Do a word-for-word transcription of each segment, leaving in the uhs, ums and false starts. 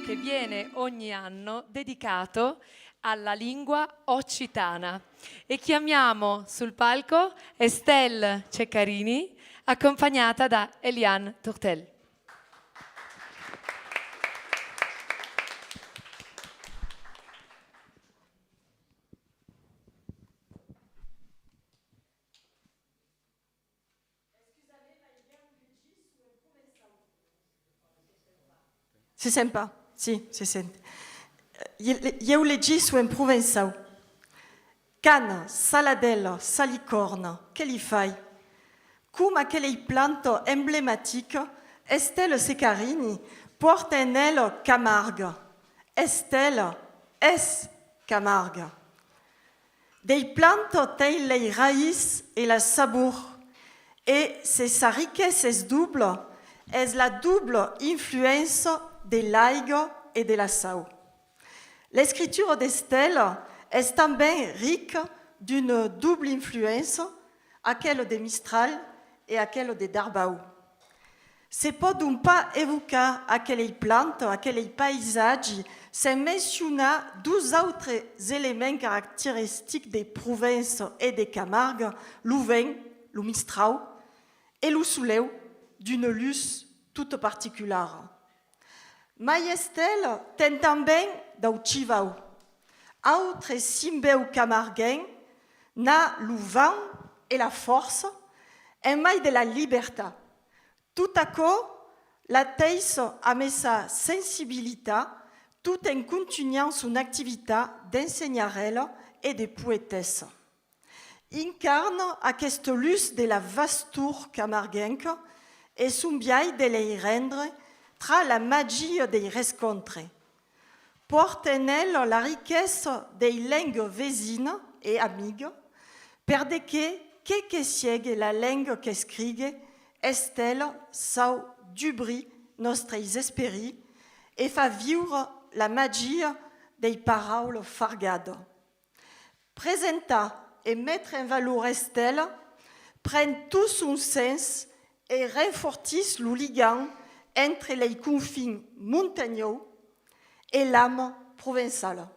Che viene ogni anno dedicato alla lingua occitana. E chiamiamo sul palco Estelle Ceccarini, accompagnata da Eliane Tourtel. Se sent pas? Si, se sent. Ieu, ieu legissi en provençau. Cana, saladèla, salicòrna, que li fai? Coma aquelei plantas emblematics, Estelle Ceccarini pòrta en ela Camarga. Estelle es Camarga. Dei plantas ten lei raís e la sabor, e se sa riquesa es dobla, es la dobla influéncia de l'aiga e de la sau. L'escritura d'Estelle es tanben rica d'una dobla influéncia, aquela de Mistral e aquela de Darbau. Se pòdon pas evocar aquelei plantas, aquelei païsatgi, sens mencionar dos autres elements caracteristics de Provença e de Camarga, lo vent, lo mistrau, e lo soleu, d'una lutz tota particulara. Mai Estelle ten tanben dau chivau. Autre simbèu camarguenc, n'a lo vent e la fòrça, en mai de la libertat. Tot aquò la teissa amb sa sensibilitat, tot en contunhant son activitat d'ensenharèla e de poetessa. Incarna aquesta lutz de la vastor camarguenca e son biais de lei rendre tra la magia dei rescòntres. Pòrta en ela la riquesa dei lengas vesinas e amigas, per de que, que que siegue la lenga qu'escrigue, Estelle sau dubrir nòstreis esperits e far viure la magia dei paraulas fargadas. Presentar e metre en valor Estelle pren tot son sens e renfortís lo ligam entre lei confins montanhós e l'ama provençala.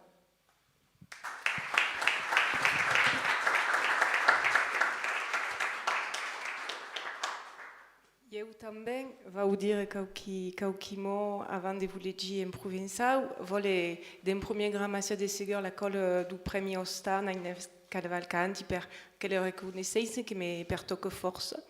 Ieu tanben vau dire quauqui, quauqui mots avant de vos legir en provençau. Vòle, d'en premier, gramaciar de segur la còla dau Prèmi Ostana Agnès Cavalcanti per quela reconeissença que me pertòca fòrça.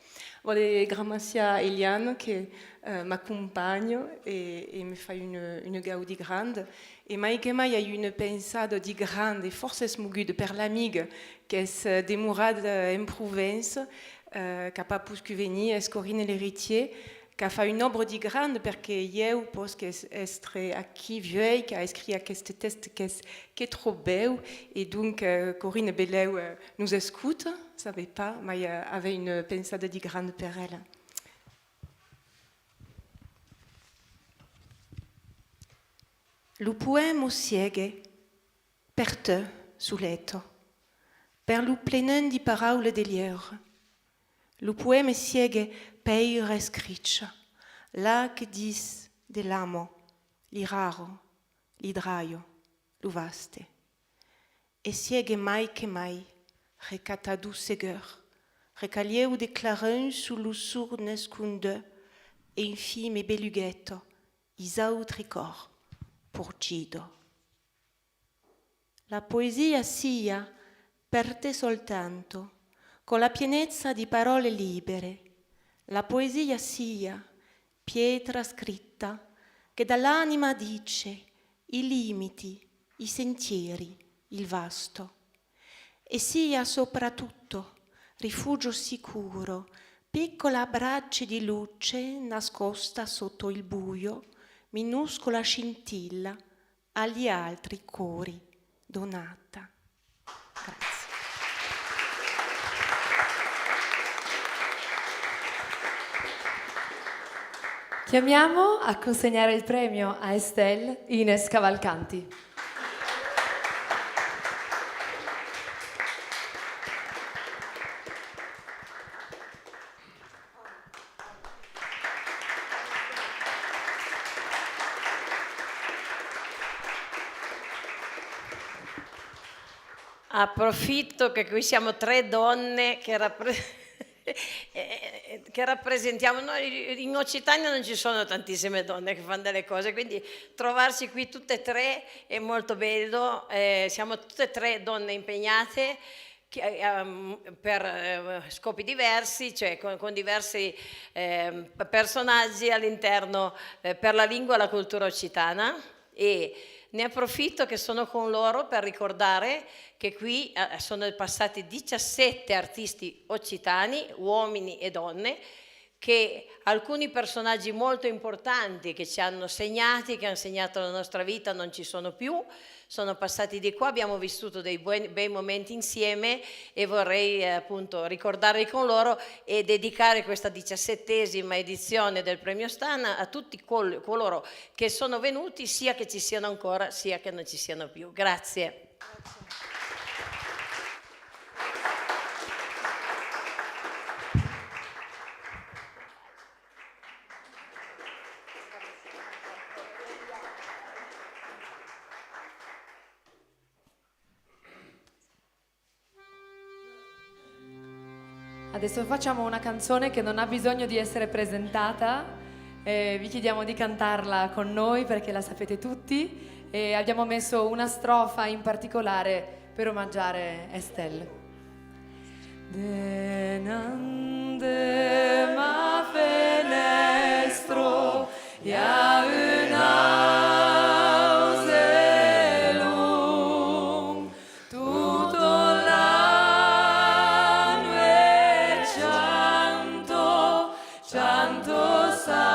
Vòle gramaciar Eliane que, eh, m'acompanha e, e me fai un, un gaudi grand. E mai que mai ai una pensada di grand e fòrça esmoguda per l'amiga qu'es, eh, demorada en Provença, eh, qu'a pas poscut venir, es Corinne L'Héritier, qu'a fach una òbra di grand, perque ieu pòsque es-, èstre aquí vuei, qu'a escrit aqueste tèxte qu'es, qu'es tròp bèu, e donc, eh, Corinne belèu, eh, nos escota, sabe pas, mai, eh, avèi una pensada di grand per ela. Lo poèma siegue per te, soleta, per lo plenum di paraulas de lheure. Lo poèma siegue pèira escricha, la que dis de l'ama, li rara, li draia, lo vaste. E siegue mai que mai, recatador segur, recalieu de clarun sus lo sord n'escondut, e infime belugueta, is autri còrs, porgida. La poesia sia per te soltanto, con la pienezza di parole libere. La poesia sia pietra scritta che dall'anima dice i limiti, i sentieri, il vasto. E sia soprattutto rifugio sicuro, piccola brace di luce nascosta sotto il buio, minuscola scintilla agli altri cori donata. Grazie. Chiamiamo a consegnare il premio a Estelle Ines Cavalcanti. Approfitto che qui siamo tre donne che rappre-, eh, che rappresentiamo, no, in Occitania non ci sono tantissime donne che fanno delle cose, quindi trovarci qui tutte e tre è molto bello, eh, siamo tutte e tre donne impegnate che, ehm, per, eh, scopi diversi, cioè con, con diversi, ehm, personaggi all'interno, eh, per la lingua e la cultura occitana. E ne approfitto che sono con loro per ricordare che qui, eh, sono passati diciassette artisti occitani, uomini e donne, che alcuni personaggi molto importanti che ci hanno segnati, che hanno segnato la nostra vita, non ci sono più, sono passati di qua, abbiamo vissuto dei buoni, bei momenti insieme e vorrei, eh, appunto ricordarli con loro e dedicare questa diciassettesima edizione del Premio Stan a tutti col-, coloro che sono venuti, sia che ci siano ancora, sia che non ci siano più. Grazie. Adesso facciamo una canzone che non ha bisogno di essere presentata, eh, vi chiediamo di cantarla con noi perché la sapete tutti e abbiamo messo una strofa in particolare per omaggiare Estelle. Denant de ma fenestro i a un auselon, tutto la nuit chanto, chanto sa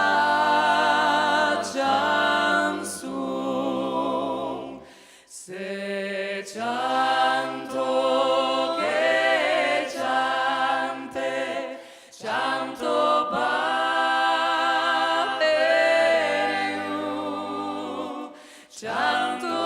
chanson. Se chanto che chante, chanto pa per lu, chanto